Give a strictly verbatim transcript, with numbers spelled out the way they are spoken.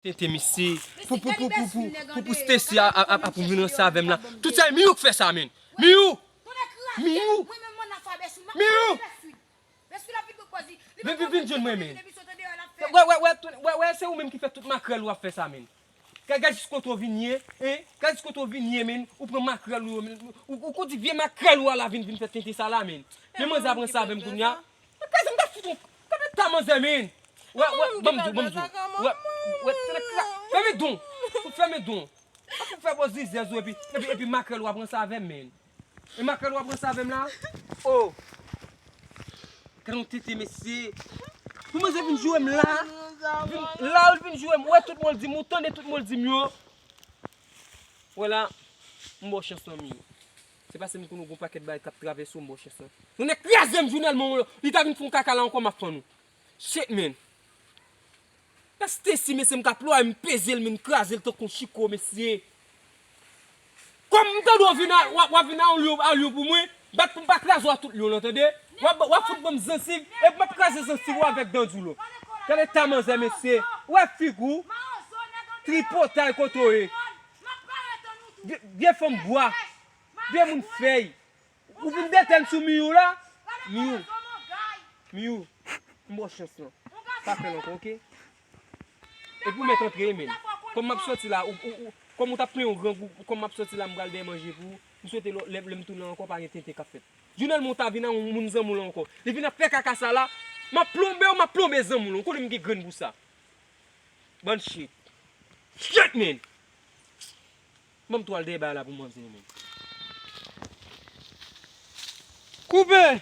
Tete mesye. Pou, pou, pou, pou, pou, pou, pou Stacy a, a, a, a pou vin ranse avè m la. Tout sa, Miyou k fè sa, menn. Miyou! Miyou! Miyou! Vin, vin, vin jwenn mwen, menn. Wè, wè, wè, tout- wè, wè, se ou menm ki fè tout makrèl ou ap fè sa, menn. Gad, gad jis kote w vin ye, en? Gad jis kote w vin ye, menn. Ou pran makrèl ou yo, menn. Ou, ou, ou di vye makrèl ou a la vin, vin fè tenten sa la, menn. Men manzè ap ranse avè m kounye a. Kaz m ta fout ou. Gade ta manzè, menn. Wè, wè, ban m di w, ban m di w. Wè, wè, fèmen don. Fèmen don. Ou fè bò zizèz ou epi, epi, epi makrèl ou ap ranse avè m, menn. E makrèl w ap ranse avè m la? Oh! Gade yon tete, mesye. Pou manzè vin joure m la. Vin, la, l vin joure m. Ou wè tout mo l di m, ou tande tout mo l di m yo. Wè la, m ba w chans lan, Miyou. Se paske m konn ou gon pakèt bagay k ap travèse w, m ba w chans lan. Yon nèg kraze m jounèlman, li ta vin fè yon kaka la ankò, m ap fann ou. Shit, man. Stacy, mesye, m ka plwaye, m peze l, men m kraze l tankou yon chiko, mesye. Kòm m tande w vin a, w ap, w ap vin a yon lyon, a lyon pou mwen, bat pou m pa kraze w a tout lyon lan, tande? W ap, w ap fout ban m zansiv, epi m ap kraze zansiv ou avèk dan di w lan. Gade ta manzè, mesye. Ou wè figi w? Tripotay kote w ye. Vye, vye fanm bwa. Vye moun fèy. Ou vin detèn sou Miyou la? Miyou. Miyou. M ba w chans lan. Pa fè l ankò, oke? Epi w mèt antre, menn. Kòm m ap sòti la, ou, ou, ou, kòm ou t ap plen yon grangou, kòm m ap sòti la, m pral dèyè manje pou ou. M swete lè, lè, lè m tounen ankò, pa gen tenten k ap fèt. Jounèlman, ou ta vin a yon moun zanmi w lan ankò. Li vin ap fè kaka sa la. M ap plonbe w, m ap plonbe zanmi w lan. Ou konnen m gen grenn pou sa. Bann shit. Shit, man! Ban m tou al dèyè bagay la pou manzè, man. Koupe!